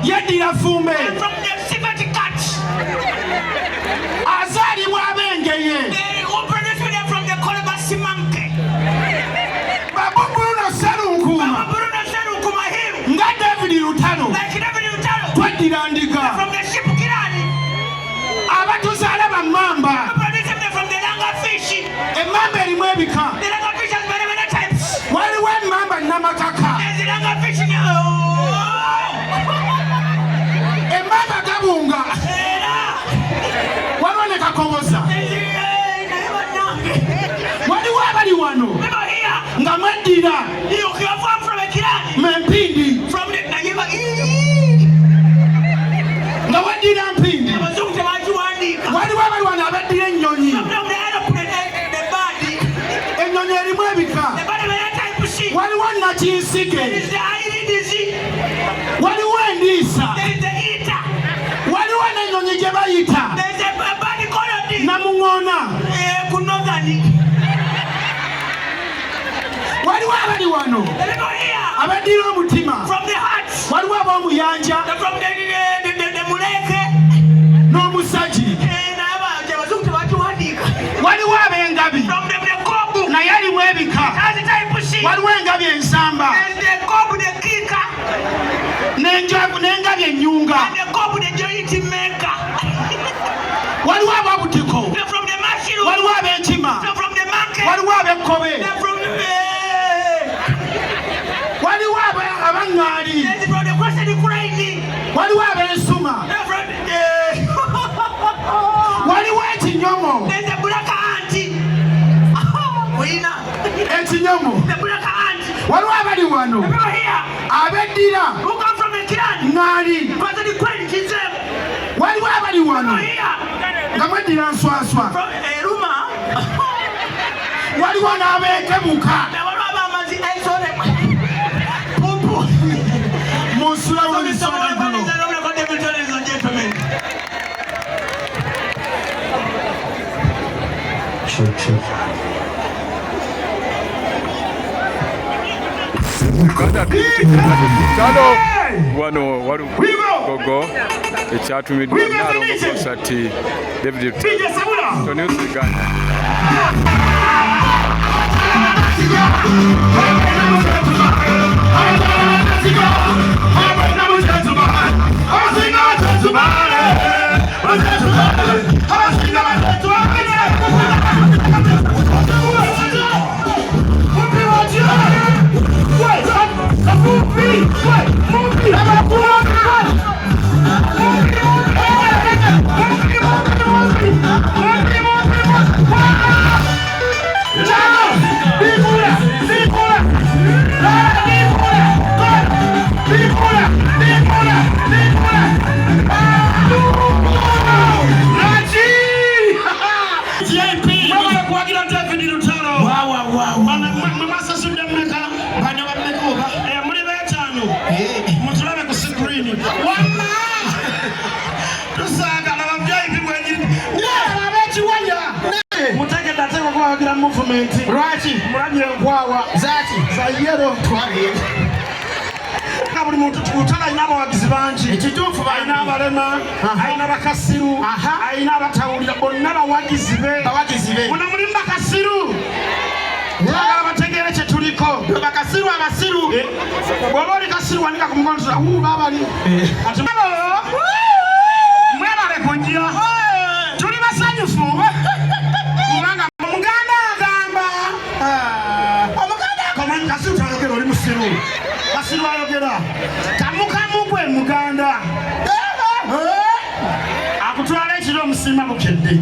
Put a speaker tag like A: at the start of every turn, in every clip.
A: Yeddira Ffumbe. Azaalibwa ab'Engeye. Babu Bruno Sserunkuuma nga David Lutalo tweddira Ndiga. Abatuzaala bammamba. Emmamba erimu ebika. Waliwo emmamba namakaka, emmamba gabunga, waliwo ne kakoboza. Waliwo abali wano nga mweddira Mpindi, nga weddira Mpindi. Waliwo abali wano abeddira ennyonyi. Ennyonyi erimu ebika. Waliwo nakinsige, waliwo endiisa, waliwo n'ennyonyi gye bayita namuŋoona. Waliwo abali wano abaddira omutima. Waliwo ab'omuyanja n'omusagi. Waliwo ab'engabi, naye alimu ebika. Waliwo engabi ensamba n'engabi ennyunga. Waliwo ab'obutiko, waliwo ab'enkima, waliwo ab'ekkobe, waliwo abaŋŋaali, waliwo ab'ensuma, waliwo ekinyomo. Ekinyomo. Waliwo abali wano abeddira ŋŋaali. Waliwo abali wano nga mweddira nswaswa. Waliwo n'abeekebuka mu nsula w'emisono guno.
B: Kano wano wali gogo ekyatumiddwa Nalongo Concert David Tony Uganda.
A: Kuwagira David Lutalo. Mwe mwasasudde mmeka?
C: Bano bammeka oba?
A: Muli beetaano. Mutulabe ku screen. Wamma tusaagala ba VIP bwenyini abekiwaya. Mutegedde ate okubawagira movement.
C: Lwaki?
A: Mulabye enkwawa
C: Zaaki?
A: Za yellow.
C: Twale.
A: Nga buli muntu Lutalo alina abawagizi bangi.
C: Ekituufu.
A: Alina abalema, alina bakasiru, alina abatawulira, bonna bawagizi be.
C: Bawagizi be.
A: Muno mulimu bakasiru, twagala bategeere kye tuliko.
C: Bakasiru abasiru.
A: Bw'oba oli kasiru, wanika ku mukono tula uu babali ati mwebale kujja, tuli basanyufu kubanga omuganda agamba
C: Omuganda.
A: Komanyi kasiru tayogera, oli musiru, kasiru ayogera kamukamu gwe muganda akutwala ekiro omusiima bukedde.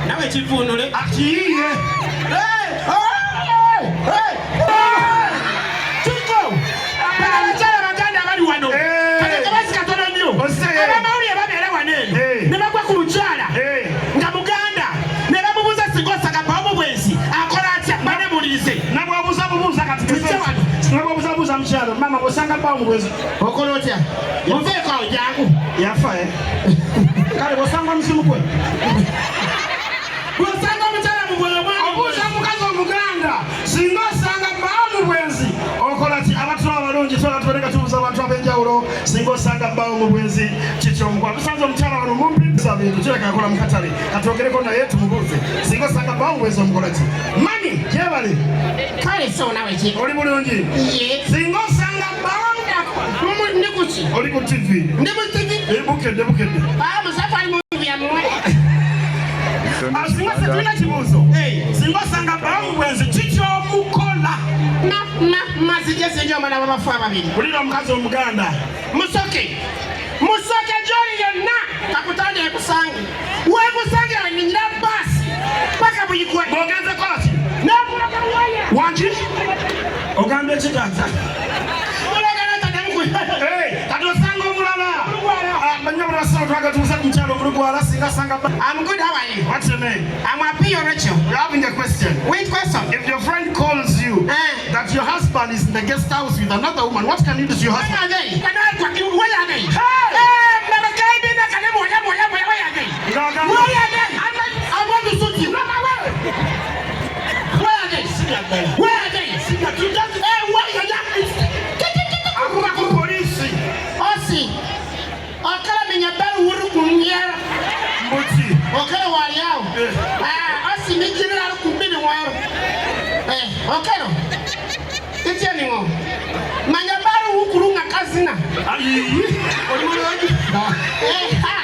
C: Nawe kivunule.
A: Akiyiye.
C: Kiko. Bano abakyala abaganda abali wano. Kati akabazi katono nnyo. Abamawulire babeera wano eno. Ne bagwa ku mukyala nga muganda. Ne bamubuuza singa osanga bbaawo mu bwenzi akola atya? Banebuulirize.
A: Nabwabuuza bubuuza kati.
C: Tujje wano.
A: Nabwabuuzabuuza mukyalo, mama, bwosanga bbaawo mu bwenzi
C: Okola otya? Muveeko awo, jangu.
A: Yafa, eh? Kale bwosanga omuzimu gwe
C: Bw'osanga omukyala mu bwe omwana
A: Obuuza omukazi omuganda, singa osanga bbaawo mu bwenzi okola ki? Abatula abalungi, twala tubone nga tubuuza abantu ab'enjawulo. kyomukolako singa osanga bbaawo mu bwenzi kikyomukola. Tusanze omukyala wano mumpi bintu kireka akola mu katale, katwogereko naye tumubuuze singa osanga bbaawo mu bwenzi omukola ki. Mami gyebale.
C: Kale so nawe ki?
A: Oli bulungi?
C: Ye.
A: Singa osanga bbaawo
C: Ndi kuki?
A: Oli ku TV.
C: Ndi mu TV.
A: Bukedde bukedde.
C: Ah, musafu ali mu byammwe.
A: Singa setulina kibuuzo, singa osanga bbaawo mu bwenzi kikyomukola?
C: Na na mazije sinjo omwana w'abafu ababiri.
A: Wulira omukazi omuganda.
C: Musoke. Musoke gy'oli yonna kakutande ekusange. Weekusangira nnyira baasi paka Buyikwe.
A: Bw'ogenze kola ki?
C: N'okulaga waya.
A: Wangi? Ogambye ki taata? Kati osanga omulala. Banyabula basaba twagala tubuuze ku mukyala omulugwala singa asanga
C: I'm good, how are you?
A: What's your name?
C: I'm happy, Rachel.
A: We're having a question.
C: Which question?
A: If your friend calls you that your husband is in the guest house with another woman, what can you do to your
C: Where
A: husband?
C: are they? Where are they?
A: Hey!
C: Where are they? Where are they? I'm going to shoot you. Where are they? Where are they? Hey, where are they?
A: Akuba ku poliisi.
C: Osi. Okala minya bali wuru kunyera.
A: Mbuki.
C: Okala wali awo. Ah, osi mijirira ali kumbini waro. Eh, okalo. Itye ningo. Manya bali wukulunga kazina.
A: Ayi. Oli mulungi?
C: Eh, ha.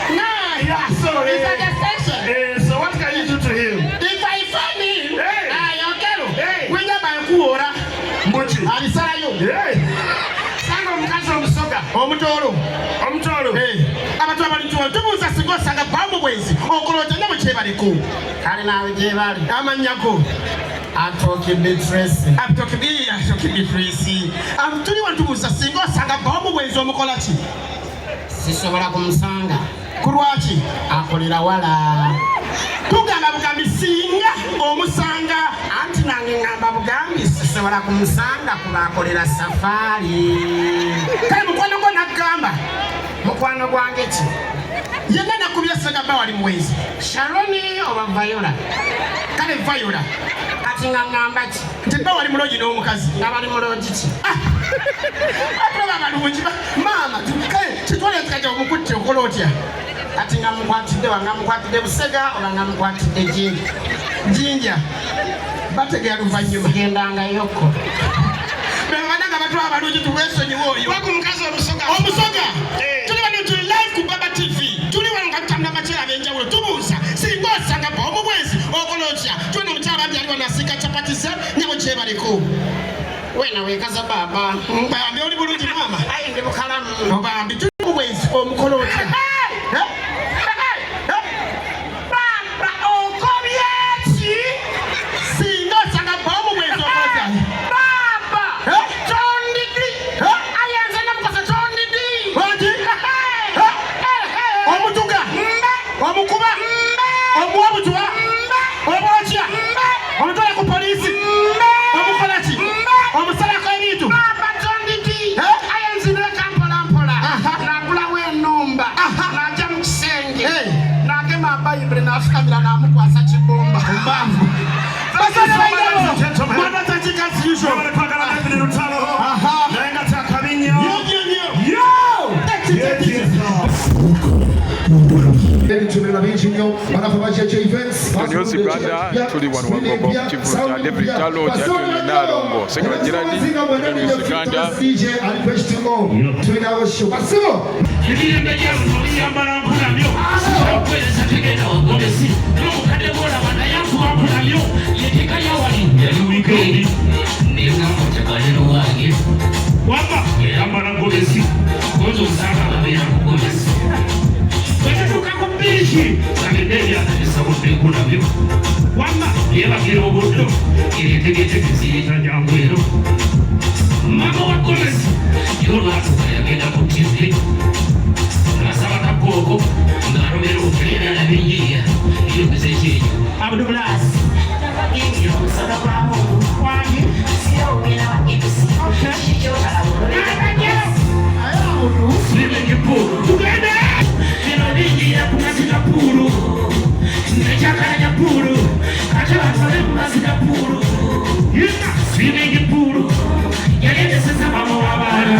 C: No.
A: Yeah, sorry.
C: It's an extension.
A: So what can you do to him?
C: If I find him,
A: Hey.
C: ah, okalo.
A: Hey.
C: Winya bankuwora.
A: Mbuki.
C: Alisalayo.
A: Hey. Sanga omukazi omusoga.
C: Omutoolo.
A: Omutoolo.
C: Abantu abalintu tubuuza singa osanga bbaawo mu bwenzi okola otya nabo kyebaliko.
D: Kale naawe gyebali.
C: Amannyako.
D: Atokidde Tracy.
C: Atokidde Tracy. Tuli wano tubuuza singa osanga bbaawo mu bwenzi omukola ki?
D: Sisobola kumusanga.
C: Ku lwaki?
D: Akolera wala.
C: Tugamba bugambi singa omusanga.
D: Anti nange ngamba bugambi sisobola kumusanga kuba akolera safaari.
C: Kale mukwano gwo naggamba.
D: Mukwano gwange ki?
C: Yenna nakubye senga bba wali muwenzi.
D: Sharoni oba Viola?
C: Kale Viola.
D: Kati nga ngamba ki?
C: Nti bba wali muloogi n'omukazi.
D: Nga bali muloogi ki?
C: Ate oba balungi maama kale kitwale kati omukutte okola otya?
D: Kati nga mukwatidde wa nga mukwatidde Busega oba nga mukwatidde Jinja?
C: Jinja. Bategera luvannyuma.
D: Sigendangayoko.
C: Bannange abatwala abalungi tubeesonyiwe oyo.
A: Waku mukazi omusoga.
C: Omusoga. Tuli wano tuli live ku Baba TV. Tuli wano nga tutambula abakyala ab'enjawulo tubuuza singa osanga bba omubwenzi okola otya? Tuli omukyala bambi ali wano asiika chapati ze nnyabo gyebaleko.
D: Wena weekaza baaba.
C: Bambi oli bulungi maama.
D: Ayi ndi bukalamu.
C: Bambi tuli mu bwenzi omukola otya?
D: Baba okobye ki?
C: Singa osanga bba omubwenzi okola otya?
D: Baba tondidi. Ayi nze namukosa tondidi.
C: Wangi? Omutuga? Omukuba? Omuwa butwa? Omwokya? Omutwala ku poliisi? Omukola ki? Omusalako ebintu?
D: Baba tondidi. Ayi nzireka mpola mpola. Nagulawo ennumba. Najja mu kisenge. Nagema Bayibuli nafukamira namukwasa kibumba.
C: Mbanvu. Basajja bainabo. Mwana tachika as usual.
A: Twagala twagala David Lutalo. Naye nga kyakabi nnyo.
C: Nnyo nnyo nnyo.
A: Yo!
E: Ebintu ebirala bingi nnyo banafe ba JJ Events.
B: News Uganda tuli wano Wagogo ku kivvulu kya David Lutalo kyatumye Nnaalongo Segaba Gerald. News Uganda.
E: DJ ali fresh to go, tulinawo show basibo.
F: Emirembe gyaluno biyambala nkulamyo okuweereza tegenda wagomesi n'omukadde gwolaba naye ankuba nkulamyo yeteeka yawali yali wiikendi negamba otegalero wange wamba yayambala gomesi konza osanga babeera ku gomesi bwetutuuka ku biiki sagedde ebyana bisabudde nkulabyo wamba yeebakira obuddo eryetegeetege ziyita jangwero mama wa gomesi yolwatuka yagenda ku TV nasaba kakooko ng'alomera okuleerala binyiiya yogeza ekyeyo.
C: Abdul Blas.
G: Omusolo gwa Mungu
C: Wangi.
G: sirowera wa MC kikyotalabulolera.
F: Swimming pool tugende bino binyiira ku mazzi ga puulu nekyakalanya puulu ate batwale mu mazzi ga puulu yina swimming pool yali egeseza mama w'abaana.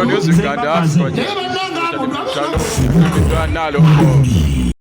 B: News Uganda, Nalo.